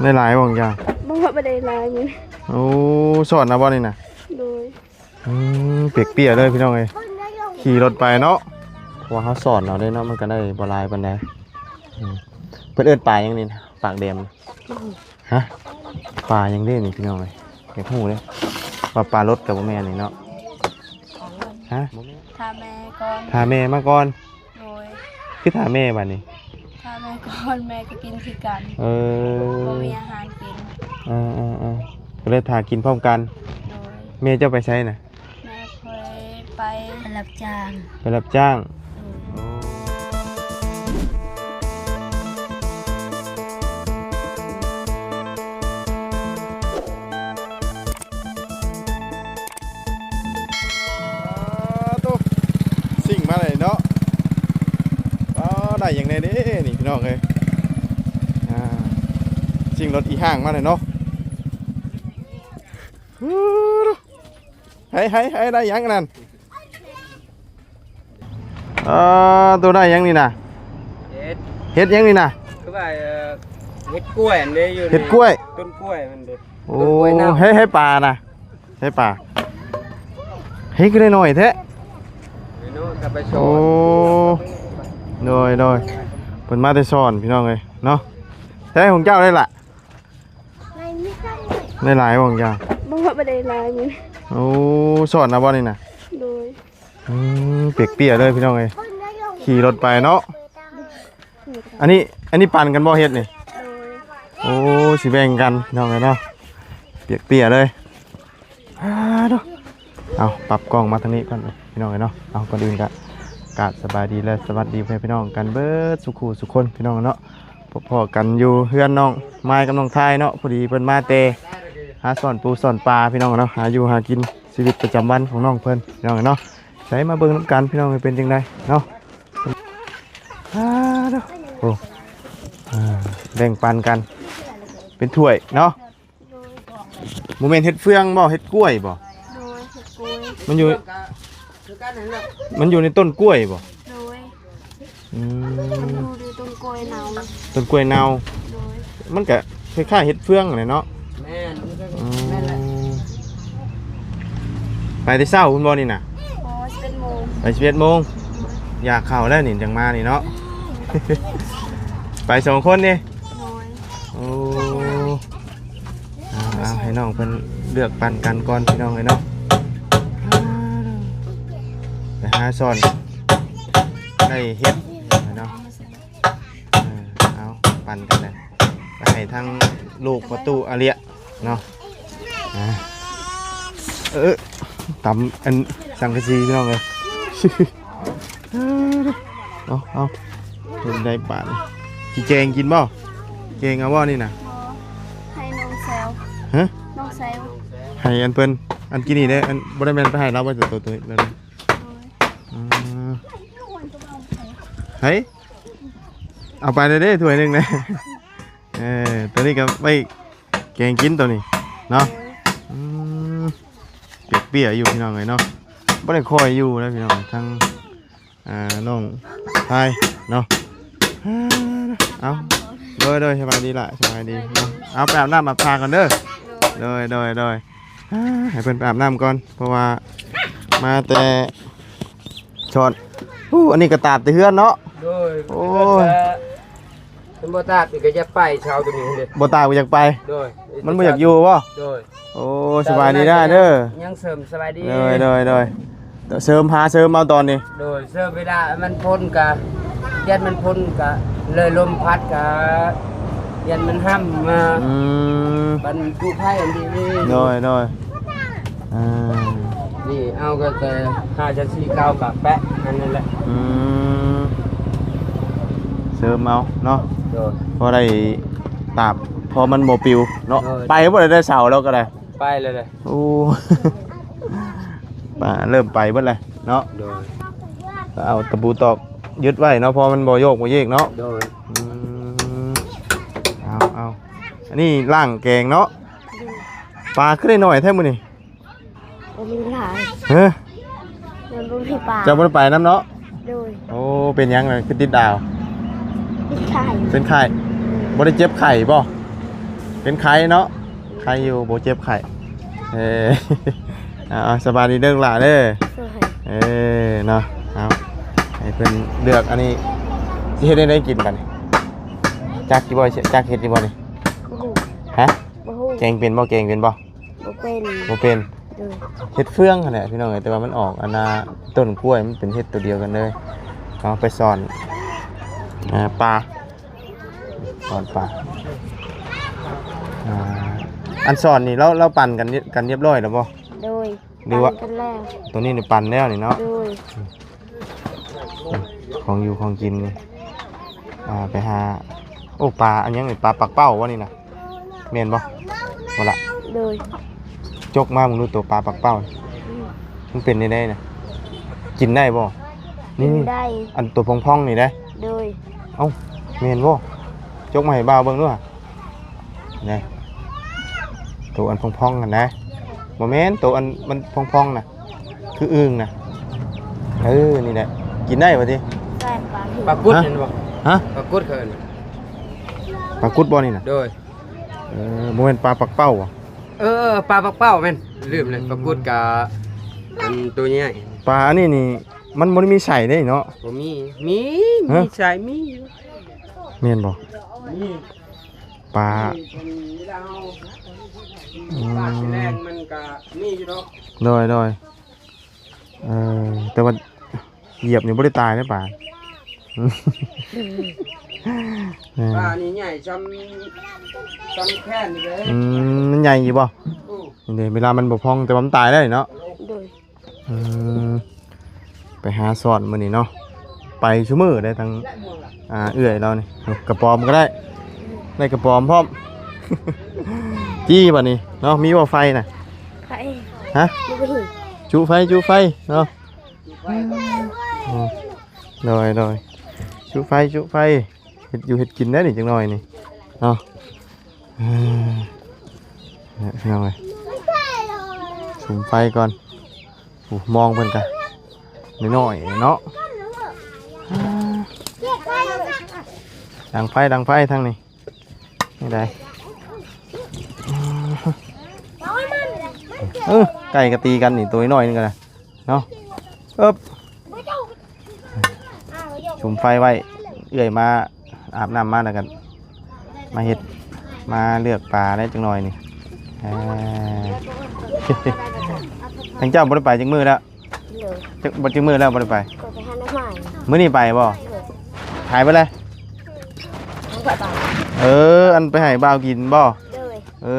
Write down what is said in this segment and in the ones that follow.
ໄດ້ຫຼາຍບໍ່ຂອງເຈົ້າ? ບໍ່ ບໍ່ໄດ້ຫຼາຍມື້ນີ້. ໂອ້ ສອນນະບໍ່ນີ້ນະ? ໂດຍ. ອືມ ປຽກເປຍເລີຍພີ່ນ້ອງເອີຍ ຂີ່ລົດໄປເນາະ ເພາະວ່າເຮົາສອນເອົາເດ້ເນາະ ມັນກໍໄດ້ບໍ່ຫຼາຍປານໃດ. ອືມ ເພິ່ນເອີ້ນປາຫຍັງນີ້ນະ ປາກແດມ? ຮະ ປາຫຍັງເດ້ນີ້ພີ່ນ້ອງເອີຍ ຢາກຮູ້ເດ້ວ່າປາລົດກໍບໍ່ແມ່ນນີ້ເນາະ. ຮະ ຖ້າແມ່ກ່ອນ ຖ້າແມ່ມາກ່ອນ. ໂດຍ. ຄືຖ້າແມ່ບາດນີ້? ຖ້າແມ່ກ່ອນ ແມ່ກໍກິນຄືກັນ. ເອີ ບໍ່ມີອາຫານກິນ. ເອີໆໆ ກໍເລີຍຖ້າກິນພ້ອມກັນ. ໂດຍ. ແມ່ເຈົ້າໄປໃສນະ? ແມ່ຂ້ອຍໄປ ໄປຮັບຈ້າງ ໄປຮັບຈ້າງ. ໂດຍ. ອ່າ ໂຕ ຊິງມາເລີຍເນາະ. ອໍ ໄດ້ຫຍັງແດ່ເດ້ນີ້ພີ່ນ້ອງເອີຍ. ອ່າ ຊິງລົດອີ່ຫ້າງມາເລີຍເນາະ. ໄຮໆໆ ໄດ້ຫຍັງອັນນັ້ນ? ເອີ ໂຕໄດ້ຫຍັງນີ້ນະ? ເຫັດ ເຫັດຫຍັງນີ້ນະ? ຄືວ່າ ເອີ ເຫັດກ້ວຍອັນເດ້ຢູ່ ເຫັດກ້ວຍ ຕົ້ນກ້ວຍມັນເດ້. ໂອ້ ຕົ້ນກ້ວຍເນົ່າ. ໃຫ້ ໃຫ້ປານະ ໃຫ້ປາ ເຮັດຄືໄດ້ໜ້ອຍແທ້. ໂອ້ ໂດຍໆ ເພິ່ນມາແຕ່ສອນພີ່ນ້ອງເອີຍເນາະ. ແຕ່ຂອງເຈົ້າໄດ້ລະ? ໄດ້ຫຼາຍບໍ່ຂອງເຈົ້າ? ບໍ່ ບໍ່ໄດ້ຫຼາຍມື້ນີ້. ໂອ້ ສອນນະບໍ່ນີ້ນະ? ໂດຍ. ອືມ ປຽກເປຍເລີຍພີ່ນ້ອງເອີຍ ຂີ່ລົດໄປເນາະ. ອັນນີ້ ອັນນີ້ປັນກັນບໍ່ເຮັດນີ້? ໂດຍ. ໂອ້ ຊິແບ່ງກັນພີ່ນ້ອງເອີຍເນາະ ປຽກເປຍເລີຍ. ອ່າ ເນາະ ເອົາ ປັບກ້ອງມາທາງນີ້ກ່ອນພີ່ນ້ອງເອີຍເນາະ. ເອົາ ກ່ອນອື່ນກໍກາບສະບາຍດີ ແລະ ສະຫວັດດີພໍ່ແມ່ພີ່ນ້ອງກັນເບິດສູ່ຄູ່ສູ່ຄົນພີ່ນ້ອງເນາະ. ພໍ້ກັນຢູ່ເຮືອນນ້ອງມາຍກັບນ້ອງທາຍເນາະ ພໍດີເພິ່ນມາແຕ່ຫາສອນປູສອນປາພີ່ນ້ອງເນາະ ຫາຢູ່ຫາກິນ ຊີວິດປະຈຳວັນຂອງນ້ອງເພິ່ນພີ່ນ້ອງເນາະ. ໃສ່ມາເບິ່ງນຳກັນພີ່ນ້ອງເປັນຈັ່ງໃດເນາະ. ອ່າ ໂອ້ ອ່າ ແບ່ງປັນກັນເປັນຖ້ວຍເນາະ. ໂດຍ. ບໍ່ແມ່ນເຫັດເຟືອງບໍ່ ເຫັດກ້ວຍບໍ່? ໂດຍ ເຫັດກ້ວຍ. ມັນຢູ່ ຄືກັນນັ້ນແຫຼະ ມັນຢູ່ໃນຕົ້ນກ້ວຍບໍ່? ໂດຍ. ອືມ ມັນຢູ່ໃນຕົ້ນກ້ວຍເນົ່າ ຕົ້ນກ້ວຍເນົ່າ. ໂດຍ. ມັນກະຄ້າຍໆເຫັດເຟືອງຫັ້ນແຫຼະເນາະ. ແມ່ນ ອືມ ແມ່ນແຫຼະ. ໄປແຕ່ເຊົ້າພຸ້ນບໍ່ນີ້ນະ? ອໍ ສິບເອັດໂມງ ໄປສິບເອັດໂມງ. ຢາກເຂົ້າແລ້ວນີ້ຈັ່ງມານີ້ເນາະ. ໄປສອງຄົນນີ້? ໂດຍ. ໂອ້ ເອົາໆ ໃຫ້ນ້ອງເພິ່ນເລືອກປັນກັນກ່ອນພີ່ນ້ອງເອີຍເນາະ. ໄປຫາສອນໄດ້ເຫັດເນາະ. ເອີ ເອົາ ປັນກັນແຫຼະ ໄປໃຫ້ທັງລູກປະຕູອາເລຍເນາະ. ອ່າ ເອີ ຕຳອັນສັງກະສີພີ່ນ້ອງເອີຍ. ເອົາ ເອົາ ເປັນໄດ້ບາດນີ້ ຊິແກງກິນບໍ່? ແກງເອົາບໍ່ນີ້ນະ? ບໍ່ ໃຫ້ນ້ອງແຊວ. ຮະ? ນ້ອງແຊວ. ໃຫ້ອັນເພິ່ນ ອັນກິນນີ້ເດ້ ອັນ ບໍ່ໄດ້ແມ່ນໄປໃຫ້ລາວບໍ່? ໂຕ ໂຕ ໂຕ ໂດຍ. ອືມ ໃຫ້ ເອົາໄປເດ້ ຖ້ວຍໜຶ່ງເດ້. ເອີ ໂຕນີ້ກໍໄວ້ແກງກິນໂຕນີ້ເນາະ. ໂດຍ. ອືມ ປຽກເປຍຢູ່ພີ່ນ້ອງເອີຍເນາະ ບໍ່ໄດ້ຄ່ອຍຢູ່ເດ້ພີ່ນ້ອງ ທັງ ອ່າ ນ້ອງຊາຍເນາະ. ເອົາ ໂດຍໆ ສະບາຍດີລະ ສະບາຍດີເນາະ. ເອົາ ໄປອາບນ້ຳອາບທ່າກ່ອນເດີ. ໂດຍ ໂດຍ ໂດຍ ອ່າ ໃຫ້ເພິ່ນໄປອາບນ້ຳກ່ອນ ເພາະວ່າມາແຕ່ ຊອນ ໂອ້ ອັນນີ້ກໍຕາບແຕ່ເຮືອນເນາະ. ໂດຍ. ໂອ້ຍ ມັນບໍ່ຕາບອີກກໍຢາກໄປເຊົ້າຕົວນີ້ເດ້ ບໍ່ຕາບກໍຢາກໄປ. ໂດຍ. ມັນບໍ່ຢາກຢູ່ບໍ່? ໂດຍ. ໂອ້ ສະບາຍດີນະເດີ ຍັງເສີມ. ສະບາຍດີ. ໂດຍ ໂດຍ ໂດຍ. ເສີມ ຫາເສີມເອົາຕອນນີ້. ໂດຍ. ເສີມເວລາມັນພົ້ນກະ ຢ້ານມັນພົ້ນກະ ເລີຍລົມພັດກະ ຢ້ານມັນຫ້ຳມາ. ອືມ ບັນຈຸໄພອັນນີ້. ໂດຍ ໂດຍ. ອ່າ ນີ້ເອົາກໍແຕ່ຫ້າເຈັດສີ່ເກົ້າກະແປະອັນນັ້ນແຫຼະ. ອືມ ເສີມເອົາເນາະ. ໂດຍ. ພໍໄດ້ຕາບ ພໍມັນບໍ່ປິວເນາະ. ໂດຍ. ໄປບໍ່ໄດ້ ໄດ້ເສົາແລ້ວກໍໄດ້ ໄປແລ້ວແຫຼະ. ໂອ້ ປາເລີ່ມໄປເບິດແລ້ວເນາະ. ໂດຍ. ກໍເອົາຕະປູຕອກຍຶດໄວ້ເນາະ ເພາະມັນບໍ່ໂຍກບໍ່ເຢກເນາະ. ໂດຍ. ອືມ ເອົາ ເອົາ ອັນນີ້ລ້າງແກງເນາະ. ໂດຍ. ປາຄືໄດ້ໜ້ອຍແທ້ມື້ນີ້? ບໍ່ມີຫຼາຍ. ຮະ? ມັນບໍ່ມີປາ. ເຈົ້າບໍ່ໄດ້ໄປນຳເນາະ? ໂດຍ. ໂອ້ ເປັນຫຍັງລະ ຄືຕິດດາວ? ເປັນໄຂ້. ເປັນໄຂ້. ບໍ່ໄດ້ເຈັບໄຂ້ບໍ່? ເປັນໄຂ້ເນາະ? ໄຂ້ຢູ່ ບໍ່ເຈັບໄຂ້. ເອີ ເອົາ ສະບາຍດີເດີຫຼ້າເດີ. ເອີ ເນາະ ເອົາ ໃຫ້ເພິ່ນເລືອກອັນນີ້ ຊິເຮັດແນວໃດກິນບັດນີ້? ຈັກຢູ່ບໍ່? ຈັກເຮັດຢູ່ບໍ່ນີ້? ບໍ່ຮູ້. ຮະ? ບໍ່ຮູ້. ແກງເປັນບໍ່? ແກງເປັນບໍ່? ບໍ່ເປັນ. ບໍ່ເປັນ. ໂດຍ. ເຮັດເຟືອງຫັ້ນແຫຼະພີ່ນ້ອງເອີຍ ແຕ່ວ່າມັນອອກອັນນ່າ ຕົ້ນກ້ວຍມັນເປັນເຫັດຕົວດຽວກັນເລີຍ. ເອົາໄປສອນ ເອີ ປາ ສອນປາ. ອ່າ ອັນສອນນີ້ ລາວ ລາວປັ່ນກັນ ກັນຮຽບຮ້ອຍແລ້ວບໍ່? ໂດຍ. ຫຼືວ່າ ປັ່ນກັນແລ້ວ. ຕົວນີ້ນີ້ປັ່ນແລ້ວນີ້ເນາະ? ໂດຍ. ຂອງຢູ່ຂອງກິນນີ້ ອ່າ ໄປຫາ ໂອ້ ປາອັນຫຍັງນີ້? ປາປັກເປົ້າບໍ່ນີ້ນະ? ແມ່ນບໍ່? ບໍ່ລະ? ໂດຍ. ຈົກມາເບິ່ງດູໂຕປາປັກເປົ້າ. ອືມ. ມັນເປັນແນວໃດນະ? ກິນໄດ້ບໍ່? ນີ້ ກິນໄດ້. ອັນໂຕພອງໆນີ້ເດ້? ໂດຍ. ເອົ້າ ແມ່ນບໍ່? ຈົກມາໃຫ້ບ່າວເບິ່ງດູຫາ. ນະ ໂຕອັນພອງໆຫັ້ນນະ. ບໍ່ແມ່ນ ໂຕອັນມັນພອງໆນະ ຄືອຶ່ງນະ. ເອີ ນີ້ແຫຼະ ກິນໄດ້ບໍ່ຕິ? ປາກຸດ ຮະ? ເຫັນບໍ່? ຮະ? ປາກຸດເຂົາເອີ້ນ. ປາກຸດບໍ່ນີ້ນະ? ໂດຍ. ເອີ ບໍ່ແມ່ນປາປັກເປົ້າບໍ່? ເອີ ເອີ ປາປັກເປົ້າແມ່ນ ລືມເລີຍ. ປາກຸດກະອັນໂຕໃຫຍ່. ປາອັນນີ້ນີ້ ມັນບໍ່ໄດ້ມີໄສ້ເດ້ເນາະ? ບໍ່ມີ. ມີ ຮະ? ມີໄສ້ ມີຢູ່. ແມ່ນບໍ່? ມີ. ປາ ອືມ ປາຊິແລງມັນກະມີຢູ່ດອກ. ໂດຍ ໂດຍ. ເອີ ແຕ່ວ່າຢຽບນີ້ບໍ່ໄດ້ຕາຍເດ້ປາ. ເອີ ປານີ້ໃຫຍ່ຊ່ຳ ຊ່ຳແຂນນີ້ເດ້. ອືມ ມັນໃຫຍ່ຢູ່ບໍ່? ໂອ້ ນີ້ເດ້ ເວລາມັນບໍ່ພອງ ແຕ່ວ່າມັນຕາຍແລ້ວນີ້ເນາະ? ໂດຍ. ອືມ ໄປຫາສອນມື້ນີ້ເນາະ ໄປຊຸມື້ໄດ້ທັງ ອ່າ ເອື້ອຍລາວນີ້ ກະປອມກໍໄດ້ ໄດ້ກະປອມພ້ອມ. ຈີ່ບັດນີ້ເນາະ ມີບໍ່ໄຟນະ? ໄຟ ຮະ? ບໍ່ມີ. ຈຸໄຟ ຈຸໄຟເນາະ. ອືມ ໂດຍ ໂດຍ ຈຸໄຟ ຈຸໄຟ ເຮັດຢູ່ເຮັດກິນໄດ້ນີ້ຈັກໜ້ອຍນີ້ເນາະ. ເອີ ເອີ ພີ່ນ້ອງເອີຍ ສຸມໄຟກ່ອນ. ໂອ້ ມອງເພິ່ນກະນ້ອຍໆເນາະ. ດັງໄຟ ດັງໄຟທາງນີ້ ນີ້ໄດ. ເອີ ໄກ່ກະຕີກັນນີ້ ໂຕນ້ອຍໆນີ້ກະໄດ້ ເນາະ. ເອີບ ສຸມໄຟໄວ້ ເອື້ອຍມາອາບນ້ຳມາແລ້ວກໍມາເຮັດ ມາເລືອກປາໄດ້ຈັກໜ້ອຍນີ້. ເອີ ທາງເຈົ້າບໍ່ໄດ້ໄປຈັກມື້ແລ້ວ? ໂດຍ. ຈັກ ບໍ່ ຈັກມື້ແລ້ວບໍ່ໄດ້ໄປ? ກໍໄປຫາໜໍ່ໄມ້. ມື້ນີ້ໄປບໍ່? ໂດຍ. ຂາຍເບິດເລີຍ? ເອີ ອັນໄປໃຫ້ບ່າວກິນບໍ່? ໂດຍ. ເອີ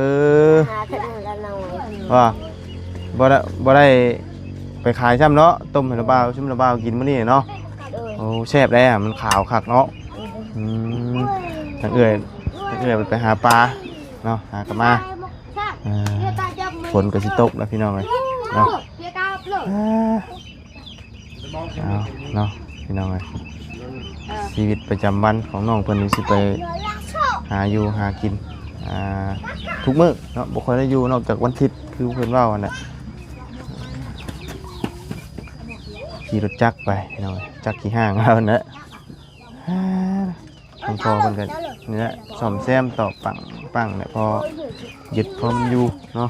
ຫາເປັດນ້ອຍລະນ້ອຍ ວ່າ ບໍ່ໄດ້ ບໍ່ໄດ້ໄປຂາຍຊ້ຳເນາະ ຕົ້ມໃຫ້ລະບ່າວ ຊຸມລະບ່າວກິນມື້ນີ້ເນາະ. ໂດຍ. ໂອ້ ແຊບແລ້ວ ມັນຂາວຄັກເນາະ. ອືມ ອືມ ທາງເອື້ອຍ ທາງເອື້ອຍໄປຫາປາເນາະ ຫາກັບມາ. ເອີ ຝົນກໍຊິຕົກແລ້ວພີ່ນ້ອງເອີຍເນາະ. ເອີ ເອົາເນາະ ພີ່ນ້ອງເອີຍ ເອີ ຊີວິດປະຈຳວັນຂອງນ້ອງເພິ່ນນີ້ຊິໄປຫາຢູ່ຫາກິນ ອ່າ ທຸກມື້ເນາະ ບໍ່ຄ່ອຍໄດ້ຢູ່ນອກຈາກວັນທິດ ຄືເພິ່ນເວົ້າຫັ້ນແຫຼະ. ຂີ່ລົດຈັກໄປພີ່ນ້ອງເອີຍ ຈັກຂີ່ຫ້າງເຮົາຫັ້ນແຫຼະ. ອ່າ ຫຼວງພໍ່ເພິ່ນກໍນີ້ແຫຼະ ສ້ອມແຊມຕອກປັງ ປັງແຫຼະ ພໍຍຶດພໍມັນຢູ່ເນາະ.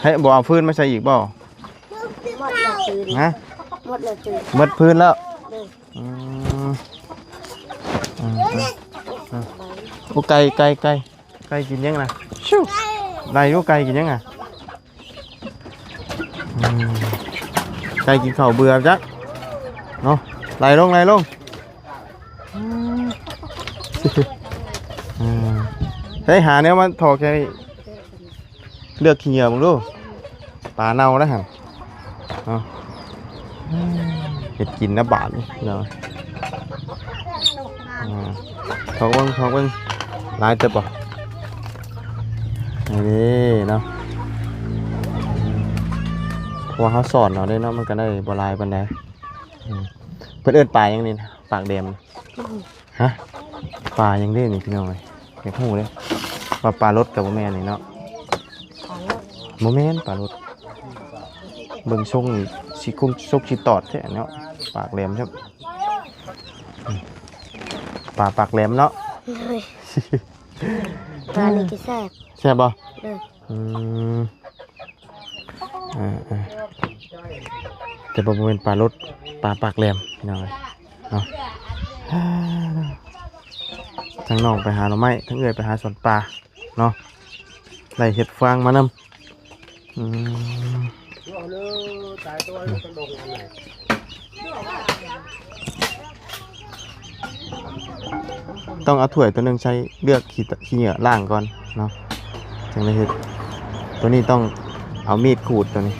ໃຫ້ບໍ່ເອົາຟືນມາໃສ່ອີກບໍ່? ໝົດແລ້ວຟືນ. ຮະ? ໝົດແລ້ວຟືນ. ໝົດຟືນແລ້ວ? ໂດຍ. ອືມ ອືມ ອືມ ໂອ້ ໄກ່ ໄກ່ ໄກ່ ໄກ່ກິນຫຍັງນະ? ໄລ່ດູ ໄກ່ກິນຫຍັງນະ? ອືມ ໄກ່ກິນເຂົ້າເບື່ອຈັກເນາະ. ໄລ່ລົງ ໄລ່ລົງ. ອືມ ເອີ ໄປຫາແນວມາຖອກໃສ່ ເລືອກຂີ້ເຫຍື້ອເບິ່ງດູ ປາເນົ່າແລ້ວຫັ້ນເນາະ. ເຮັດກິນນະບາດນີ້ເນາະ. ອ່າ ຖອກເບິ່ງ ຖອກເບິ່ງ ຫຼາຍເຕີບບໍ່? ນີ້ເນາະ ເພາະວ່າເຮົາສອນເອົາເດ້ເນາະ ມັນກໍໄດ້ບໍ່ຫຼາຍປານໃດ. ອືມ ເພິ່ນເອີ້ນປາຫຍັງນີ້ນະ ປາກແຫຼມ? ຮະ? ປາຫຍັງເດ້ນີ້ພີ່ນ້ອງເອີຍ ຢາກຮູ້ເດ້ ວ່າປາລົດກໍບໍ່ແມ່ນນີ້ເນາະ. ບໍ່ແມ່ນປາລົດ ເບິ່ງຊົງນີ້ຊິຄົງຊົກຊິຕອດແທ້ເນາະ ປາກແຫຼມຊ້ຳ. ອືມ ປາປາກແຫຼມເນາະ. ໂດຍ ປານີ້ກໍແຊບ ແຊບບໍ່? ໂດຍ ອືມ ອ່າໆ ແຕ່ບໍ່ແມ່ນປາລົດ ປາປາກແຫຼມ ພີ່ນ້ອງເອີຍເນາະ. ທັງນ້ອງໄປຫາໜໍ່ໄມ້ ທັງເອື້ອຍໄປຫາສວນປາເນາະ ໄດ້ເຫັດຟາງມານຳ. ອືມ ຕ້ອງເອົາຖ້ວຍຕົວໜຶ່ງໃສ່ ເລືອກຂີ້ ຂີ້ເຫຍື້ອລ້າງກ່ອນເນາະ ຈັ່ງໄດ້ເຮັດ. ຕົວນີ້ຕ້ອງເອົາມີດຂູດ ຕົວນີ້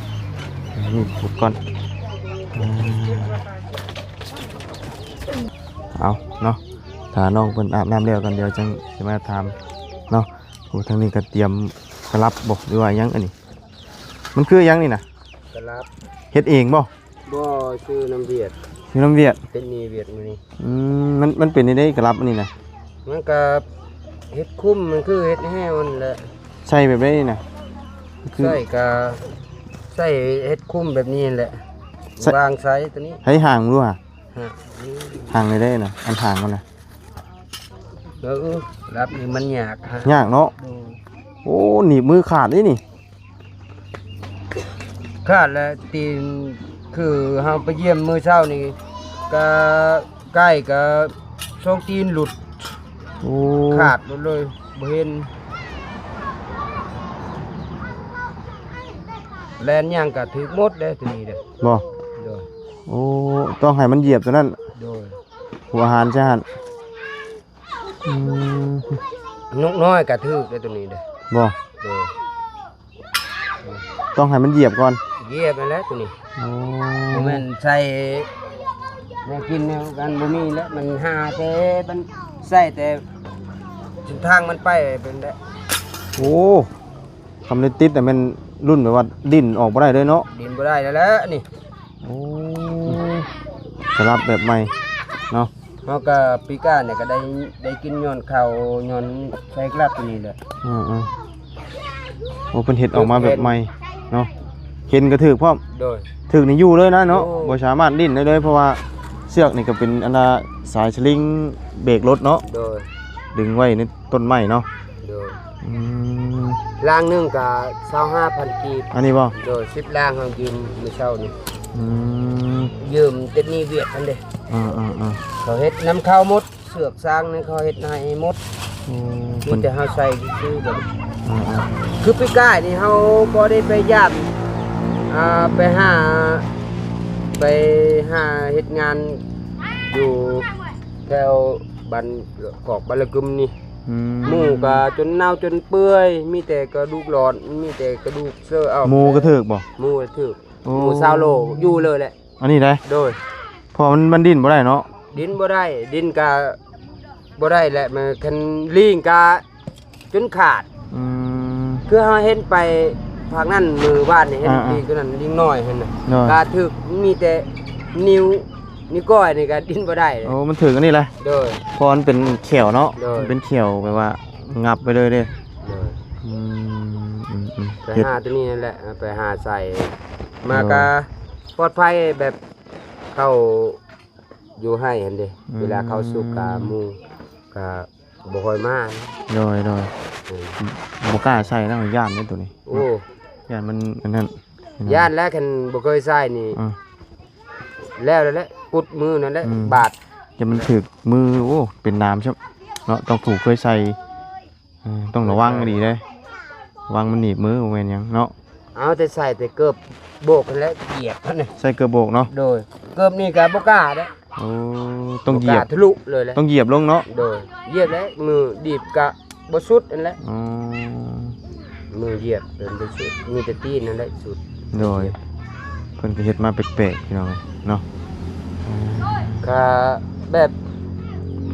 ມີດຂູດກ່ອນ. ເອົາເນາະ ຖ້ານ້ອງເພິ່ນອາບນ້ຳແລ້ວກ່ອນ ດຽວຈັ່ງຊິມາຖາມເນາະ. ໂອ້ ທາງນີ້ກໍຕຽມກະລັບບໍ ຫຼືວ່າຫຍັງອັນນີ້? ມັນຄືຫຍັງນີ້ນະ? ກະລັບ ເຮັດເອງບໍ? ບໍ່ ຊື້ນຳຫວຽດ ຊື້ນຳຫວຽດ ເຮັດໜີຫວຽດມື້ນີ້. ອືມ ມັນ ມັນເປັນແນວໃດກະລັບອັນນີ້ນະ? ມັນກະເຮັດຄຸ້ມ ມັນຄືເຮັດແຫ້ວຫັ້ນແຫຼະ. ໃສ່ແບບໃດນີ້ນະ? ຄື ໃສ່ກະ ໃສ່ເຮັດຄຸ້ມແບບນີ້ແຫຼະ ໃສ່ ວາງໃສ່ຕົວນີ້ ໃຫ້ຫາງດູຫາ ຫາງ ຫາງໃດນະ ອັນຫາງມັນນະ. ເອີ ລັບນີ້ມັນຍາກ ຍາກເນາະ. ໂດຍ ໂອ້ ໜີບມືຂາດເດ້ນີ້. ຂາດແລ້ວຕີນ ຄືເຮົາໄປຢ້ຽມມື້ເຊົ້ານີ້ ກະ ໄກ່ກະສອງຕີນຫຼຸດ. ໂອ້ ຂາດໝົດເລີຍ ບໍ່ເຫັນ ແລ່ນຫຍັງກະຖືກໝົດເດ້ ຕົວນີ້ເດ້. ບໍ່? ໂດຍ ໂອ້ ຕ້ອງໃຫ້ມັນຢຽບຕົວນັ້ນ. ໂດຍ ຫົວອາຫານຊະຫັ້ນ. ອືມ ນົກນ້ອຍກະຖືກເດ້ຕົວນີ້ເດ້. ບໍ່? ໂດຍ ຕ້ອງໃຫ້ມັນຢຽບກ່ອນ ຢຽບຫັ້ນແຫຼະຕົວນີ້. ໂອ້ ບໍ່ແມ່ນໃສ່ແນວກິນແນວກັນ ບໍ່ມີແລ້ວ ມັນຫາແຕ່ ມັນໃສ່ແຕ່ເສັ້ນທາງມັນໄປເປັນແຫຼະ. ໂອ້ ຄຳໄດ້ຕິດນະ ແມ່ນລຸ້ນແບບວ່າດີ້ນອອກບໍ່ໄດ້ເລີຍເນາະ. ດີ້ນບໍ່ໄດ້ແລ້ວແຫຼະນີ້. ໂອ້ ສະຫຼັບແບບໃໝ່ເນາະ. ເຮົາກໍປີກາຍນີ້ກໍໄດ້ ໄດ້ກິນຍ້ອນເຂົ້າ ຍ້ອນໃສ່ກະລັບນີ້ແຫຼະ. ອືມໆ ໂອ້ ເພິ່ນເຮັດອອກມາແບບໃໝ່ເນາະ. ເຂັນກໍຖືກພ້ອມ. ໂດຍ ຖືກນີ້ຢູ່ເລີຍນະເນາະ. ໂອ້ ບໍ່ສາມາດດີ້ນໄດ້ເລີຍ ເພາະວ່າເຊືອກນີ້ກໍເປັນອັນນ່າ ສາຍສະລິງເບຣກລົດເນາະ. ໂດຍ ດຶງໄວ້ໃນ ຕົ້ນໄມ້ເນາະ. ໂດຍ ອືມ ລາງໜຶ່ງກະຊາວຫ້າພັນກີບ. ອັນນີ້ບໍ່? ໂດຍ ສິບລາງເຮົາຢືມມື້ເຊົ້ານີ້. ອືມ ຢືມຕິດໜີ້ຫວຽດຫັ້ນເດ້. ອ່າໆໆ ເຂົາເຮັດນຳເຂົາໝົດ ເຊືອກຊາງນີ້ເຂົາເຮັດໃຫ້ໝົດ. ໂອ້ ມີແຕ່ເຮົາໃສ່ຊື່ໆ ແບບ ອ່າໆ ຄືປີກາຍນີ້ເຮົາບໍ່ໄດ້ໄປຢ້າມ ອ່າ ໄປຫາ ໄປຫາເຮັດງານຢູ່ແຖວ ບ້ານກອກບ້ານລະກຶມນີ້. ອືມ ໝູກໍຈົນເນົ່າຈົນເປື່ອຍ ມີແຕ່ກະດູກຫຼອນ ມີແຕ່ກະດູກເຊີເອົາ. ໝູກໍຖືກບໍ່? ໝູກໍຖືກ. ໂອ້ ໝູຊາວໂລຢູ່ເລີຍແຫຼະ ອັນນີ້ໄດ. ໂດຍ ເພາະວ່າມັນ ມັນດີ້ນບໍ່ໄດ້ເນາະ. ດີ້ນບໍ່ໄດ້ ດີ້ນກະບໍ່ໄດ້ແຫຼະ ມັນຄັນລີງກະ ຈົນຂາດ. ອືມ ຄືເຮົາເຫັນໄປພາກນັ້ນມື້ວານນີ້ ເຫັນ ອ່າໆ ລີງຕົວນັ້ນ ລີງນ້ອຍຫັ້ນນະ. ໂດຍ ກະຖືກ ມີແຕ່ນິ້ວ ນິ້ວກ້ອຍນີ້ກະດີ້ນບໍ່ໄດ້. ໂອ້ ມັນຖືກອັນນີ້ແຫຼະ. ໂດຍ ເພາະມັນເປັນແຂ້ວເນາະ. ໂດຍ ມັນເປັນແຂ້ວແບບວ່າຫງັບໄປເລີຍເດ້. ໂດຍ ອືມໆໆ ໄປຫາຕົວນີ້ນັ້ນແຫຼະ ໄປຫາໃສ່ມາ ໂດຍ ກະປອດໄພ ແບບເຂົ້າ ຢູ່ໄຮ່ຫັ້ນເດ້. ອືມ ເວລາເຂົ້າສຸກກະໝູກະບໍ່ຄ່ອຍມາ. ໂດຍໆ ເອີ ບໍ່ກ້າໃສ່ນະ ຢ້ານເດ້ຕົວນີ້. ໂອ້ ຢ້ານມັນອັນນັ້ນ ຢ້ານແຫຼະ ຄັນບໍ່ເຄີຍໃສ່ນີ້. ອືມ ແລ້ວແຫຼະ ກຸດມືນັ້ນແຫຼະ ອືມ ບາດ ຢ້ານມັນຖືກມື. ໂອ້ ເປັນໜາມຊ້ຳເນາະ ຕ້ອງຜູ້ເຄີຍໃສ່. ເອີ ຕ້ອງລະວັງດີເດ້ ລະວັງມັນໜີບມື ບໍ່ແມ່ນຫຍັງເນາະ. ເອົາແຕ່ໃສ່ແຕ່ເກີບໂບກຫັ້ນແຫຼະ ຢຽບຫັ້ນນະ. ໃສ່ເກີບໂບກເນາະ. ໂດຍ ເກີບນີ້ກະບໍ່ກ້າເດ້. ໂອ້ ຕ້ອງຢຽບ ບໍ່ກ້າທະລຸເລີຍແຫຼະ ຕ້ອງຢຽບລົງເນາະ. ໂດຍ ຢຽບແຫຼະ ມືດີບກະບໍ່ສຸດຫັ້ນແຫຼະ. ອໍ ມືຢຽບຈົນບໍ່ສຸດ ມີແຕ່ຕີນຫັ້ນແຫຼະສຸດ. ໂດຍ ເພິ່ນກໍເຮັດມາແປກໆ ພີ່ນ້ອງເອີຍເນາະ. ກະແບບ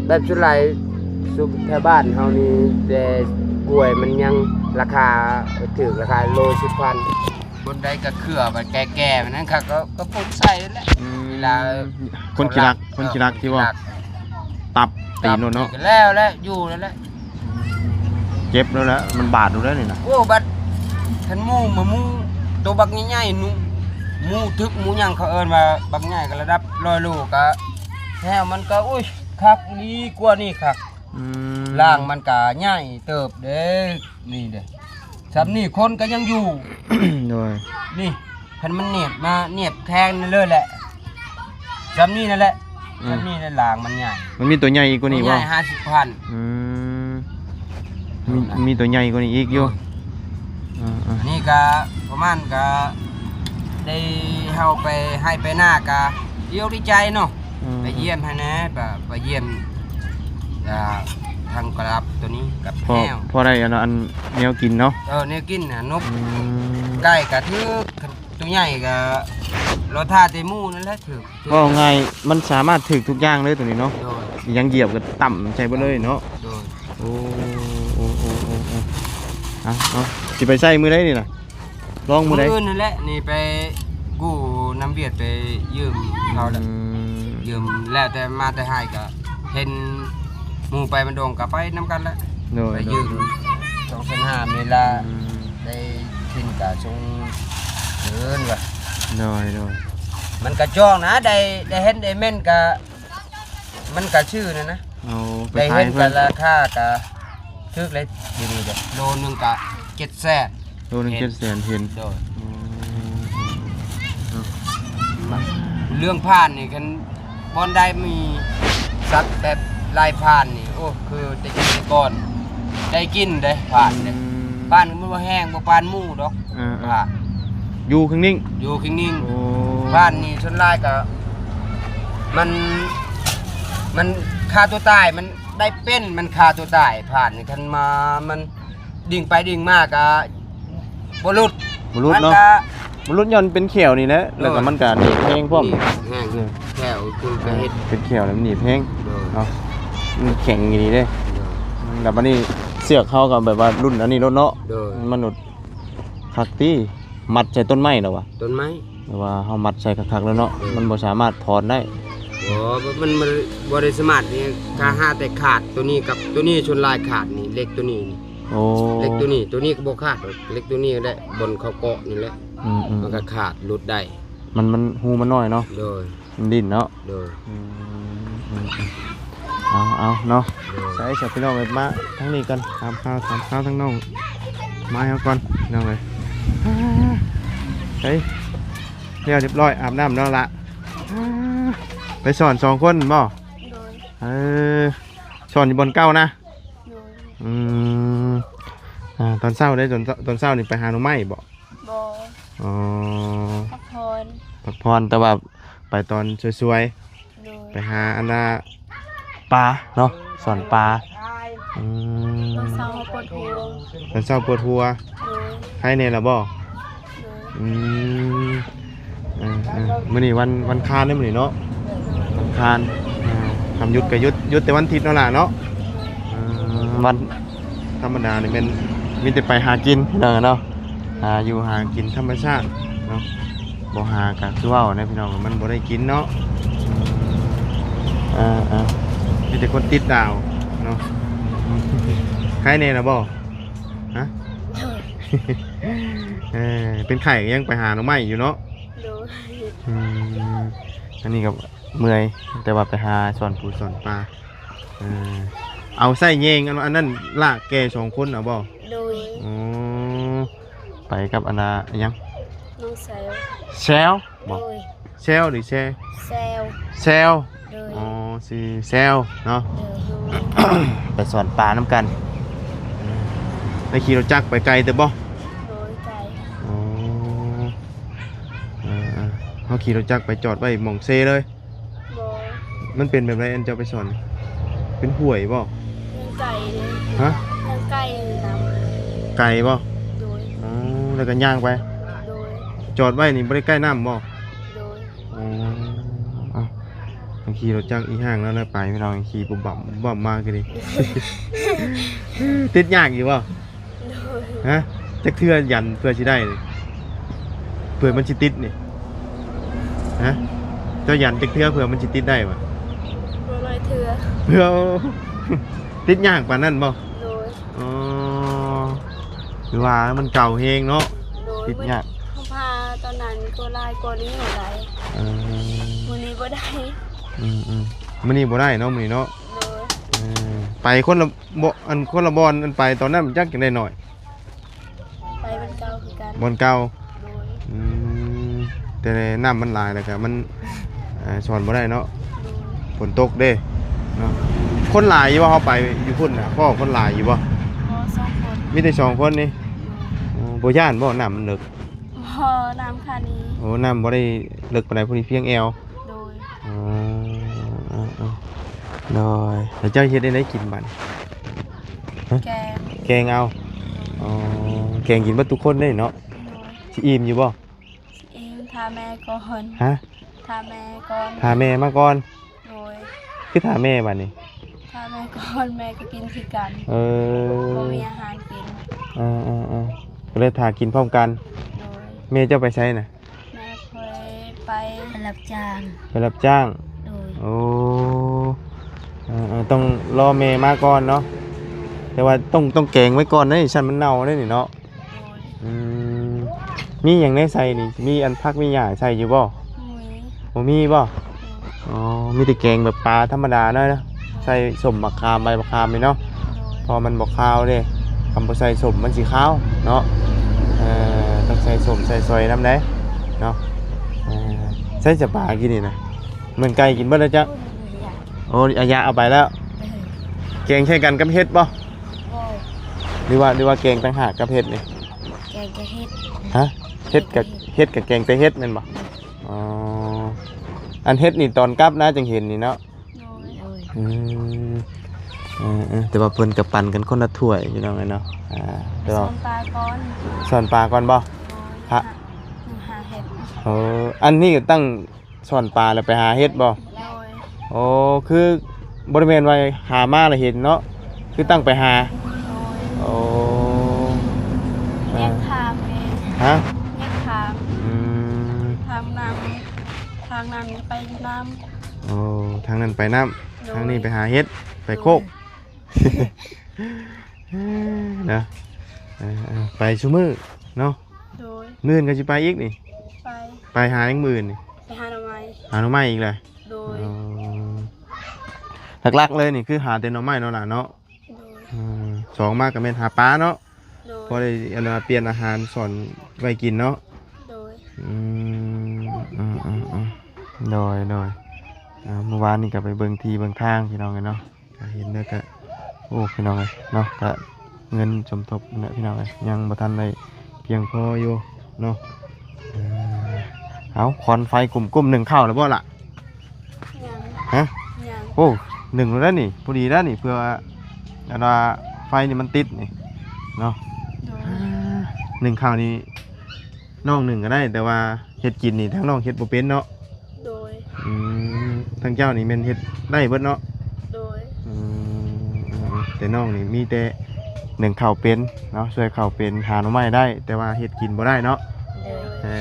ແບບສ່ວນຫຼາຍສຸມແຖວບ້ານເຮົານີ້ ແຕ່ກ້ວຍມັນຍັງລາຄາຖືກ ລາຄາໂລສິບພັນ. ບ່ອນໃດກະເຄືອ ບາດແກ່ໆ ແບບນັ້ນ ເຂົາກໍ ກໍປຸງໃສ່ນັ້ນແຫຼະ. ອືມ ເວລາ ຄົນຂີ້ລັກ ເຂົາລັກ ຄົນຂີ້ລັກ ເອີ ທີ່ວ່າ ຄົນຂີ້ລັກ ຕັບຕີນໂນ່ນເນາະ. ແລ້ວແຫຼະ ຢູ່ນັ້ນແຫຼະ ເຈັບແລ້ວແຫຼະ ມັນບາດຢູ່ແລ້ວນີ້ນະ. ໂອ້ ບາດ ຄັນໝູ ໝູໂຕບັກໃຫຍ່ໆ ໝູ ໝູທຶກ ໝູຫຍັງ ເຂົາເອີ້ນວ່າບັກໃຫຍ່ ກໍລະດັບຮ້ອຍໂລ ກໍແລ້ວມັນກໍ ໂອ້ຍ ຄັກອີ່ຫຼີ ກວ່ານີ້ຄັກ. ອືມ ລ່າງມັນກະໃຫຍ່ເຕີບເດ້ ນີ້ເດ້ ຊ່ຳນີ້ຄົນກໍຍັງຢູ່ ໂດຍ ນີ້ ຄັນມັນໜຽບມາ ໜຽບແທງນີ້ເລີຍແຫຼະ ຊ່ຳນີ້ນັ້ນແຫຼະ ອືມ ຊ່ຳນີ້ແຫຼະ ລ່າງມັນໃຫຍ່ ມັນມີຕົວໃຫຍ່ອີກກວ່ານີ້ບໍ່? ໃຫຍ່ຫ້າສິບພັນ ອືມ ມີ ມີຕົວໃຫຍ່ກວ່ານີ້ອີກຢູ່ ເອີ ເອີ ອັນນີ້ກະປະມານກະໄດ້ ເຮົາໄປໄຮ່ໄປນາກະດີອົກດີໃຈເນາະ ອືມ ໄປຢ້ຽມຫັ້ນແຫຼະ ໄປ ໄປຢ້ຽມ ອ່າ ທາງກະລັບໂຕນີ້ກັບ ພໍ ແຫ້ວ ພໍໄດ້ອັນ ອັນແນວກິນເນາະ ເອີ ແນວກິນນະ ນົກ ອືມ ໄກ່ກະຖືກ ໂຕໃຫຍ່ກະລໍຖ້າແຕ່ໝູ່ນັ້ນແຫຼະຖືກ ເວົ້າງ່າຍ ມັນສາມາດຖືກທຸກຢ່າງເລີຍໂຕນີ້ເນາະ ໂດຍ ອີຫຍັງຢຽບກໍຕຳໃສ່ເບິດເລີຍເນາະ ໂດຍ ໂອ້ ໂອ້ ໂອ້ ເອົາ ເອົາ ຊິໄປໃຊ້ມື້ໃດນີ້ນະ? ລອງມື້ໃດ? ມື້ອື່ນນັ້ນແຫຼະ ນີ້ໄປກູ້ນຳຫວຽດ ໄປຢືມເຂົາແຫຼະ ອືມ ຢືມແລ້ວແຕ່ມາແຕ່ໄຮ່ກໍເຫັນໝູ່ໄປບັນດົງກໍໄປນຳກັນແຫຼະ ໂດຍ ໄປຢືມ ໂດຍ ສອງແສນຫ້າ ເວລາ ອືມ ໄດ້ກິນກໍສົ່ງຄືນວ່າ ໂດຍ ໂດຍ ມັນກະຈອງນະ ໄດ້ ໄດ້ເຫັນໄດ້ເມັ້ນກະ ມັນກະຊື່ນັ້ນນະ ໂອ້ ໄປຂາຍເພິ່ນ ໄດ້ເຫັນກະລາຄາກະຖືກເລີຍ ດຽວນີ້ເດ້ ໂລໜຶ່ງກະເຈັດແສນ ໂລໜຶ່ງເຈັດແສນ ເຫັນ ໂດຍ ອືມ ເລື່ອງຜ່ານນີ້ ຄັນບ່ອນໃດມີສັດແບບລາຍຜ່ານນີ້ ໂອ້ ຄືແຕ່ກີ້ແຕ່ກ່ອນໄດ້ກິນເດ້ ຜ່ານເດ້ ອືມ ຜ່ານມັນບໍ່ແຮງ ບໍ່ປານໝູ່ດອກ ອ່າໆ ວ່າ ຢູ່ເຄິ່ງໜິ່ງ ຢູ່ເຄິ່ງໜິ່ງ ໂອ້ ບ້ານນີ້ສ່ວນຫຼາຍກໍ ມັນ ມັນຂ້າຕົວຕາຍ ມັນໄດ້ເປັນ ມັນຂ້າຕົວຕາຍ ຜ່ານນີ້ ຄັນມາ ມັນດິ້ງໄປດິ້ງມາກໍບໍ່ຫຼຸດ ບໍ່ຫຼຸດເນາະ ມັນກໍບໍ່ຫຼຸດ ຍ້ອນເປັນແຂ້ວນີ້ແຫຼະ ໂດຍ ແລ້ວກໍມັນກໍໜີບແຮງພ້ອມ ໜີບແຮງ ແຂ້ວຄືກະເຮັດ ເປັນແຂ້ວແລ້ວໜີບແຮງ ໂດຍ ເນາະ ມັນແຂງອີ່ຫຼີເດ້ ໂດຍ ແລ້ວບັດນີ້ເຊືອກເຮົາກໍແບບວ່າລຸ້ນອັນນີ້ໂລດເນາະ ໂດຍ ມັນ ຄັກຕິ ມັດໃສ່ຕົ້ນໄມ້ແລ້ວວະ ຕົ້ນໄມ້ ແຕ່ວ່າເຮົາມັດໃສ່ຄັກໆແລ້ວເນາະ ເອີ ມັນບໍ່ສາມາດຖອນໄດ້ ບໍ່ ມັນ ມັນບໍ່ໄດ້ສາມາດນີ້ ອືມ ຖ້າຫາແຕ່ຂາດໂຕນີ້ກັບໂຕນີ້ ສ່ວນຫຼາຍຂາດນີ້ ເຫຼັກໂຕນີ້ນີ້ ໂອ້ ເຫຼັກໂຕນີ້ ໂຕນີ້ກໍບໍ່ຂາດດອກ ເຫຼັກໂຕນີ້ແຫຼະ ບ່ອນເຂົາເກາະນີ້ແຫຼະ ອືມໆ ມັນກໍຂາດ ຫຼຸດໄດ້ ມັນ ມັນ ຮູມັນນ້ອຍເນາະ ໂດຍ ມັນດິ້ນເນາະ ໂດຍ ອືມ ເອົາ ເອົາເນາະ ໂດຍ ໃສ່ຊະ ພີ່ນ້ອງເອີຍ ມາທາງນີ້ກ່ອນ ຖາມຂ່າວ ຖາມຂ່າວທາງນ້ອງມາໃຫ້ເຮົາກ່ອນ ພີ່ນ້ອງເອີຍ ເອີ ແລ້ວຮຽບຮ້ອຍ ອາບນ້ຳແລ້ວລະ ໄປສອນສອງຄົນບໍ່? ໂດຍ ເອີ ສອນຢູ່ບ່ອນເກົ່ານະ ໂດຍ ອືມ ອ່າ ຕອນເຊົ້າເດ້ ຕອນ ຕອນເຊົ້ານີ້ໄປຫາໜໍ່ໄມ້ບໍ່? ບໍ່ ອໍ ພັກຜ່ອນ ພັກຜ່ອນ ແຕ່ວ່າໄປຕອນສວຍໆ ໂດຍ ໄປຫາອັນນ່າປາເນາະ ສອນປາ ອືມ ຕອນເຊົ້າເຮົາປວດຫົວ ຕອນເຊົ້າປວດຫົວ ໂດຍ ໄຄແດ່ລະບໍ່? ໂດຍ ອືມ ເອີໆ ມື້ນີ້ວັນ ວັນຄານເດ້ ມື້ນີ້ເນາະ ວັນຄານ ອ່າ ທຳຢຸດກໍຢຸດ ຢຸດແຕ່ວັນທິດເນາະຫຼ້າເນາະ ເອີ ວັນທຳມະດານີ້ແມ່ນມີແຕ່ໄປຫາກິນພີ່ນ້ອງເນາະ ຫາຢູ່ຫາກິນທຳມະຊາດເນາະ ບໍ່ຫາກໍຄືເວົ້ານະພີ່ນ້ອງ ມັນບໍ່ໄດ້ກິນເນາະ ເອີໆ ມີແຕ່ຄົນຕິດດາວເນາະ ໄຄແດ່ລະບໍ່? ຮະ? ເອີ ເປັນໄຂ້ກໍຍັງໄປຫາໜໍ່ໄມ້ຢູ່ເນາະ? ໂດຍ ອືມ ອັນນີ້ກໍເມື່ອຍ ແຕ່ວ່າໄປຫາສອນປູສອນປາ ເອີ ເອົາໃຊ້ແຍງ ອັນ ອັນນັ້ນລາກແກ່ສອງຄົນເອົາບໍ່? ໂດຍ ອໍ ໄປກັບອັນນ່າ ອີຫຍັງ? ນ້ອງແຊວ ແຊວບໍ່? ໂດຍ ແຊວ ຫຼື ແຊ? ແຊວ ແຊວ ໂດຍ ອໍ ຊື່ແຊວເນາະ ໂດຍ ໄປສອນປານຳກັນ ໄດ້ຂີ່ລົດຈັກໄປໄກເຕີບບໍ່? ໂດຍ ໄກ ອໍ ເອີໆ ເຮົາຂີ່ລົດຈັກໄປຈອດໄວ້ໝ່ອງເຊເລີຍ? ບໍ່ ມັນເປັນແບບໃດ ອັນເຈົ້າໄປສອນ? ເປັນຫ້ວຍບໍ່? ຍັງໄກເລີຍ ຮະ? ຍັງໄກນຳ ໄກບໍ່? ໂດຍ ອໍ ແລ້ວກໍຍ່າງໄປ? ໂດຍ ຈອດໄວ້ນີ້ບໍ່ໄດ້ໃກ້ນ້ຳບໍ່? ໂດຍ ອໍ ເອົ້າ ຂີ່ລົດຈັກອີ່ຫ້າງແລ້ວໄປ ພີ່ນ້ອງ ຂີ່ບຸບບັບບຸບບັບມາຄືນີ້ ຕິດຍາກຢູ່ບໍ່? ໂດຍ ຮະ? ຈັກເທື່ອຢັນເພື່ອຊິໄດ້ນີ້ ເພື່ອມັນຊິຕິດນີ້ ຮະ? ເຈົ້າຢັນຈັກເທື່ອເພື່ອມັນຊິຕິດໄດ້ຫວາ? ບໍ່ຫຼາຍເທື່ອ ເພື່ອ ຕິດຍາກປານນັ້ນບໍ່? ໂດຍ ອໍ ຄືວ່າມັນເກົ່າແຮງເນາະ ໂດຍ ຕິດຍາກ ເຮົາພາຕອນນັ້ນກໍຫຼາຍກວ່ານີ້ໄດ້ ເອີ ມື້ນີ້ບໍ່ໄດ້ ອືມໆ ມື້ນີ້ບໍ່ໄດ້ເນາະ ມື້ນີ້ເນາະ ໂດຍ ເອີ ໄປຄົນລະບໍ່ ອັນ ຄົນລະບ່ອນ ອັນ ໄປຕອນນັ້ນມັນຈັກຈັ່ງໄດ້ໜ້ອຍ ໄປບ່ອນເກົ່າຄືກັນ ບ່ອນເກົ່າ ໂດຍ ອືມ ແຕ່ນ້ຳມັນຫຼາຍແລ້ວກະມັນ ເອີ ສອນບໍ່ໄດ້ເນາະ ໂດຍ ຝົນຕົກເດ້ເນາະ ຄົນຫຼາຍຢູ່ບໍ່ ເຮົາໄປຢູ່ພຸ້ນນະ ພໍ້ຄົນຫຼາຍຢູ່ບໍ່ ພໍ້ສອງຄົນ ມີແຕ່ສອງຄົນນີ້ ໂດຍ ໂອ້ ບໍ່ຢ້ານບໍ່ ນ້ຳມັນເລິກ ບໍ່ ນ້ຳຂະນີ້ ໂອ້ ນ້ຳບໍ່ໄດ້ເລິກປານໃດ ພໍດີພຽງແອວ ໂດຍ ອໍ ເອີໆ ໂດຍ ແລ້ວເຈົ້າເຮັດແນວໃດກິນບັດນີ້ ຮະ ແກງ ແກງເອົາ ໂດຍ ອໍ ແກງກິນເບິດທຸກຄົນເດ້ເນາະ ໂດຍ ຊິອີ່ມຢູ່ບໍ່ ຊິອີ່ມ ຖ້າແມ່ກ່ອນ ຮະ ຖ້າແມ່ກ່ອນ ຖ້າແມ່ມາກ່ອນ ໂດຍ ຄືຖ້າແມ່ບັດນີ້ ຖ້າແມ່ກ່ອນ ແມ່ກໍກິນຄືກັນ ເອີ ບໍ່ມີອາຫານກິນ ເອີໆ ກໍເລີຍຖ້າກິນພ້ອມກັນ ໂດຍ ແມ່ເຈົ້າໄປໃສນະ ແມ່ຂ້ອຍໄປ ໄປຮັບຈ້າງ ໄປຮັບຈ້າງ ໂດຍ ໂອ້ ເອີໆ ຕ້ອງລໍແມ່ມາກ່ອນເນາະ ແຕ່ວ່າຕ້ອງ ຕ້ອງແກງໄວ້ກ່ອນເດ້ ຊັ້ນມັນເນົ່າເດ້ນີ້ເນາະ ໂດຍ ອືມ ມີຫຍັງແດ່ໃສ່ນີ້ ມີອັນຜັກມີຫຍ້າໃສ່ຢູ່ບໍ່ ບໍ່ມີ ບໍ່ມີບໍ່ ໂດຍ ອໍ ມີແຕ່ແກງແບບປາທຳມະດາເນາະ ໂດຍ ໃສ່ສົ້ມໝາກຂາມ ໃບໝາກຂາມນີ້ເນາະ ໂດຍ ເພາະມັນບໍ່ຄາວເດ້ ຄັນບໍ່ໃສ່ສົ້ມມັນຊິຄາວເນາະ ເອີ ຕ້ອງໃສ່ສົ້ມໃສ່ຊອຍນຳເດ້ເນາະ ເອີ ໃສ່ສະປາກິນນີ້ນະ ແມ່ນໄກ່ກິນເບິດແລ້ວຈັກ ໂອ້ ອາຍະເອົາໄປແລ້ວ ແກງໃສ່ກັນກັບເຫັດບໍ່ ບໍ່ ຫຼືວ່າ ຫຼືວ່າແກງຕ່າງຫາກກັບເຫັດນີ້ ແກງແຕ່ເຫັດ ຮະ ເຫັດກະ ເຫັດກະແກງແຕ່ເຫັດແມ່ນບໍ່ ອໍ ອັນເຫັດນີ້ຕອນກັບນະຈັ່ງເຫັນນີ້ເນາະ ໂດຍ ໂດຍ ອືມ ເອີໆ ແຕ່ວ່າເພິ່ນກະປັນກັນຄົນລະຖ້ວຍພີ່ນ້ອງເອີຍເນາະ ອ່າ ແຕ່ວ່າ ສອນປາກ່ອນ ສອນປາກ່ອນບໍ່ ໂດຍ ຫາ ຫາເຫັດ ເອີ ອັນນີ້ກະຕັ້ງ ສອນປາແລ້ວໄປຫາເຫັດບໍ່ ໂດຍ ໂອ້ ຄືບໍ່ໄດ້ແມ່ນວ່າຫາມາແລ້ວເຫັນເນາະ ຄືຕັ້ງໄປຫາ ໂດຍ ໂອ້ ແຍກທາງເດ້ ຮະ ແຍກທາງ ອືມ ທາງນັ້ນ ທາງນັ້ນໄປນຳ ໂອ້ ທາງນັ້ນໄປນຳ ໂດຍ ທາງນີ້ໄປຫາເຫັດ ໄປໂຄກ ໂດຍ ເນາະ ເອີໆ ໄປຊຸມື້ເນາະ ໂດຍ ມື້ອື່ນກໍຊິໄປອີກນີ້ ໄປ ໄປຫາຫຍັງມື້ອື່ນນີ້ ໄປຫາໜໍ່ໄມ້ ຫາໜໍ່ໄມ້ອີກແຫຼະ ໂດຍ ອໍ ຫຼັກໆເລີຍນີ້ຄືຫາແຕ່ໜໍ່ໄມ້ເນາະຫຼານເນາະ ໂດຍ ອືມ ສອງມາກໍແມ່ນຫາປາເນາະ ໂດຍ ພໍໄດ້ອັນວ່າປ່ຽນອາຫານສອນໄວ້ກິນເນາະ ໂດຍ ອືມ ອືມໆ ໂດຍໆ ອ່າ ມື້ວານນີ້ກໍໄປເບິ່ງທີ່ເບິ່ງທາງພີ່ນ້ອງເອີຍເນາະ ກໍເຫັນແລ້ວກໍ ໂອ້ ພີ່ນ້ອງເອີຍເນາະ ກໍເງິນສົມທົບນັ້ນແຫຼະພີ່ນ້ອງເອີຍ ຍັງບໍ່ທັນໄດ້ພຽງພໍຢູ່ເນາະ ເອີ ເອົາ ຄວັນໄຟກຸ້ມໆ ໜຶ້ງເຂົ້າແລ້ວບໍ່ລະ ຍັງ ຮະ ຍັງ ໂອ້ ໜຶ້ງແລ້ວນີ້ ພໍດີແລ້ວນີ້ ເພື່ອວ່າ ອັນວ່າໄຟນີ້ມັນຕິດນີ້ເນາະ ໂດຍ ໜຶ້ງເຂົ້ານີ້ ນ້ອງໜຶ້ງກໍໄດ້ ແຕ່ວ່າເຮັດກິນນີ້ທາງນ້ອງເຮັດບໍ່ເປັນເນາະ ໂດຍ ອືມ ທາງເຈົ້ານີ້ແມ່ນເຮັດໄດ້ເບິດເນາະ ໂດຍ ອືມ ແຕ່ນ້ອງນີ້ມີແຕ່ໜຶ້ງເຂົ້າເປັນເນາະ ຊ່ວຍເຂົ້າເປັນ ຫາໜໍ່ໄມ້ໄດ້ ແຕ່ວ່າເຮັດກິນບໍ່ໄດ້ເນາະ ໂດຍ ເອີ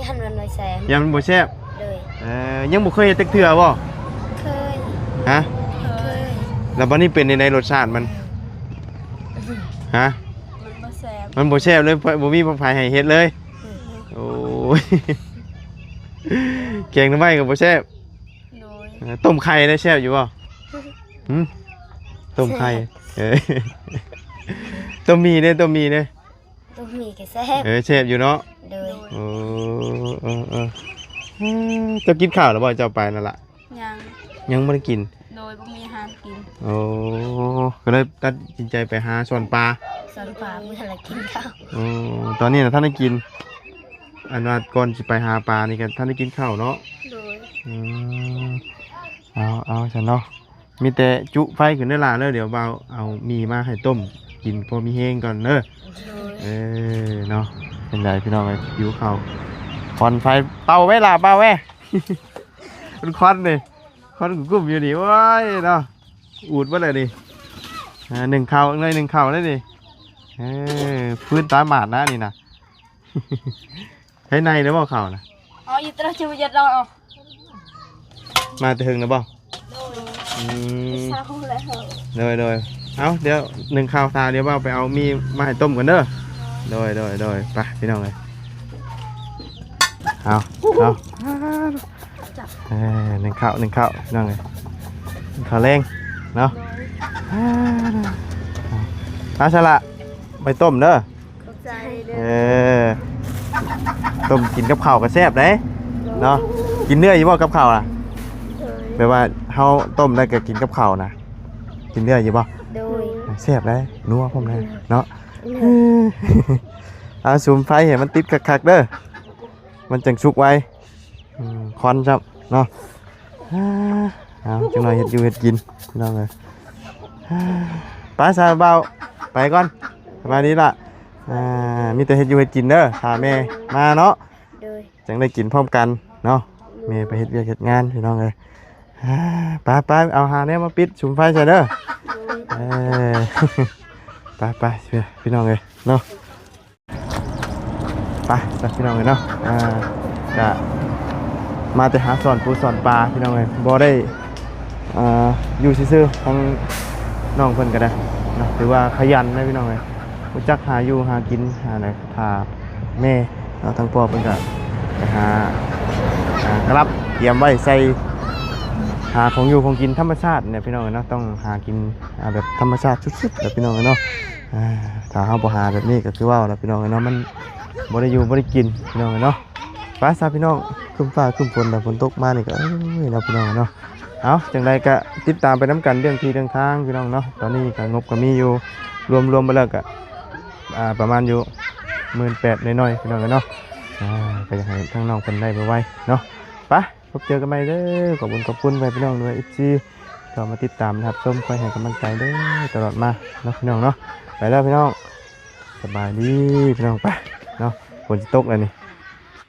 ຢ້ານມັນບໍ່ແຊບ ຢ້ານມັນບໍ່ແຊບ ໂດຍ ເອີ ຍັງບໍ່ເຄີຍເຮັດຈັກເທື່ອບໍ່ ເຄີຍ ຮະ ເຄີຍ ແລ້ວບັດນີ້ເປັນຈັ່ງໃດລົດຊາດມັນ ຮະ ມັນບໍ່ແຊບ ມັນບໍ່ແຊບເລີຍ ບໍ່ມີໃຜໃຫ້ເຮັດເລີຍ ອືມ ໂອ້ຍ ແກງໜໍ່ໄມ້ກໍບໍ່ແຊບ ໂດຍ ເອີ ຕົ້ມໄຂ່ໄດ້ແຊບຢູ່ບໍ່ ຫື ຕົ້ມໄຂ່ ແຊບ ເອີ ຕົ້ມໝີ່ເດ້ ຕົ້ມໝີ່ເດ້ ຕົ້ມໝີ່ກໍແຊບ ເອີ ແຊບຢູ່ເນາະ ໂດຍ ໂອ້ ເອີໆ ເຈົ້າກິນເຂົ້າແລ້ວບໍ່ ເຈົ້າໄປນັ້ນລະ ຍັງ ຍັງບໍ່ໄດ້ກິນ ໂດຍ ບໍ່ມີອາຫານກິນ ໂອ້ ກໍເລີຍຕັດສິນໃຈໄປຫາສອນປາ ສອນປາ ມື້ຫັ້ນລະກິນເຂົ້າ ໂອ້ ຕອນນີ້ນະທັນໄດ້ກິນ ອັນວ່າກ່ອນຊິໄປຫາປານີ້ກໍທັນໄດ້ກິນເຂົ້າເນາະ ໂດຍ ອືມ ເອົາ ເອົາຊັ້ນເນາະ ມີແຕ່ຈຸໄຟຂຶ້ນເດີຫຼ້າເດີ ດຽວບ່າວເອົາໝີ່ມາໃຫ້ຕົ້ມກິນພໍມີແຮງກ່ອນເດີ ໂດຍ ເອີເນາະ ຈັ່ງໃດພີ່ນ້ອງເອີຍ ຫິວເຂົ້າ ຄວັນໄຟ ເປົ່າໄວ້ຫຼ້າ ເປົ່າໄວ້ ມັນຄວັນນີ້ ຄວັນກຸ້ມຢູ່ນີ້ ໂອ້ຍເນາະ ອູດເບິດແລ້ວນີ້ ອ່າ ໜຶ້ງເຂົ້າ ໜຶ້ງເຂົ້າແລ້ວນີ້ ເອີ ຟືນຕາໝາດນະນີ້ນະ ໃຫ້ໃນແລ້ວບໍ່ເຂົ້ານະ ເອົາອີກຕະເຈົ້າເຢັດເອົາ ມາແຕ່ເຖິງແລ້ວບໍ່ ໂດຍ ອືມ ເຊົ້າແລ້ວ ໂດຍໆ ເອົາ ດຽວໜຶ້ງເຂົ້າຖ້າ ດຽວບ່າວໄປເອົາໝີ່ມາໃຫ້ຕົ້ມກ່ອນເດີ ໂດຍໆ ໄປພີ່ນ້ອງເອີຍ ເອົາ ເອົາ ເອີ ໜຶ້ງເຂົ້າ ໜຶ້ງເຂົ້າ ພີ່ນ້ອງເອີຍ ໜຶ້ງເຂົ້າແລງເນາະ ໂດຍ ອາ ສະລະ ໄປຕົ້ມເດີ. ຂອບໃຈເດີ. ເອີ ຕົ້ມກິນກັບເຂົ້າກໍແຊບເດ້ເນາະ. ກິນເນື້ອຢູ່ບໍ່ກັບເຂົ້ານະ? ໂດຍ. ແບບວ່າເຮົາຕົ້ມແລ້ວກໍກິນກັບເຂົ້ານະ ກິນເນື້ອຢູ່ບໍ່? ໂດຍ. ແຊບເດ້ ນົວພ້ອມເດ້ເນາະ. ໂດຍ. ເອົາສຸມໄຟໃຫ້ມັນຕິດຄັກໆເດີ ມັນຈັ່ງສຸກໄວ. ອືມ ຄວັນຊ້ຳເນາະ. ອາ ເອົາ ຈັກໜ້ອຍເຮັດຢູ່ເຮັດກິນ ພີ່ນ້ອງເອີຍ. ອາ ໄປຊະບ່າວ ໄປກ່ອນ ສະບາຍດີລະ. ອາ ມີແຕ່ເຮັດຢູ່ເຮັດກິນເດີ ຖ້າແມ່ມາເນາະ. ໂດຍ. ຈັ່ງໄດ້ກິນພ້ອມກັນເນາະ. ໂດຍ. ແມ່ໄປເຮັດວຽກເຮັດງານ ພີ່ນ້ອງເອີຍ. ອາ ໄປໆ ເອົາຫາແນວມາປິດສຸມໄຟຊະເດີ. ໂດຍ. ເອີ ໄປໆ ພີ່ນ້ອງເອີຍເນາະ. ໄປ ໄປ ພີ່ນ້ອງເອີຍເນາະ. ອ່າ ກະມາແຕ່ຫາສອນປູສອນປາ ພີ່ນ້ອງເອີຍ ບໍ່ໄດ້ ອ່າ ຢູ່ຊື່ໆ. ທາງນ້ອງເພິ່ນກໍໄດ້ເນາະ ຖືວ່າຂະຫຍັນນະ ພີ່ນ້ອງເອີຍ ຮູ້ຈັກຫາຢູ່ຫາກິນ ຫາແນວຖ້າແມ່ເນາະ. ທາງພໍ່ເພິ່ນກໍໄປຫາ ອ່າ ກະລັບຕຽມໄວ້ໃສ່ ຫາຂອງຢູ່ຂອງກິນທຳມະຊາດນີ້ ພີ່ນ້ອງເອີຍເນາະ. ຕ້ອງຫາກິນ ອ່າ ແບບທຳມະຊາດສຸດໆແຫຼະ ພີ່ນ້ອງເອີຍເນາະ. ອ່າ ຖ້າເຮົາບໍ່ຫາແບບນີ້ກໍຄືເວົ້າລະ ພີ່ນ້ອງເອີຍເນາະ ມັນບໍ່ໄດ້ຢູ່ບໍ່ໄດ້ກິນ ພີ່ນ້ອງເອີຍເນາະ. ໄປຊະພີ່ນ້ອງ ຄຶ້ມຟ້າຄຶ້ມຝົນ ແລ້ວຝົນຕົກມານີ້ກໍ ເອີຍເນາະ ພີ່ນ້ອງເນາະ. ເອົາ ຈັ່ງໃດກໍຕິດຕາມໄປນຳກັນ ເລື່ອງທີ່ເລື່ອງທາງ ພີ່ນ້ອງເນາະ. ຕອນນີ້ກໍງົບກໍມີຢູ່ ລວມໆໄປແລ້ວກໍ ອ່າ ປະມານຢູ່ໝື່ນແປດໜ້ອຍໆ ພີ່ນ້ອງເອີຍເນາະ. ອ່າ ກໍຢາກໃຫ້ທາງນ້ອງເພິ່ນໄດ້ໄວໆເນາະ. ໄປ ພົບເຈີກັນໃໝ່ເດີ. ຂອບຄຸນ ຂອບຄຸນໄປພີ່ນ້ອງດ້ວຍ ເອັຟຊີ ເຂົ້າມາຕິດຕາມຮັບຊົມ ຄອຍໃຫ້ກຳລັງໃຈເດີ ຕະຫຼອດມາເນາະ ພີ່ນ້ອງເນາະ. ໄປແລ້ວພີ່ນ້ອງ ສະບາຍດີພີ່ນ້ອງ. ໄປເນາະ ຝົນຊິຕົກແລ້ວນີ້.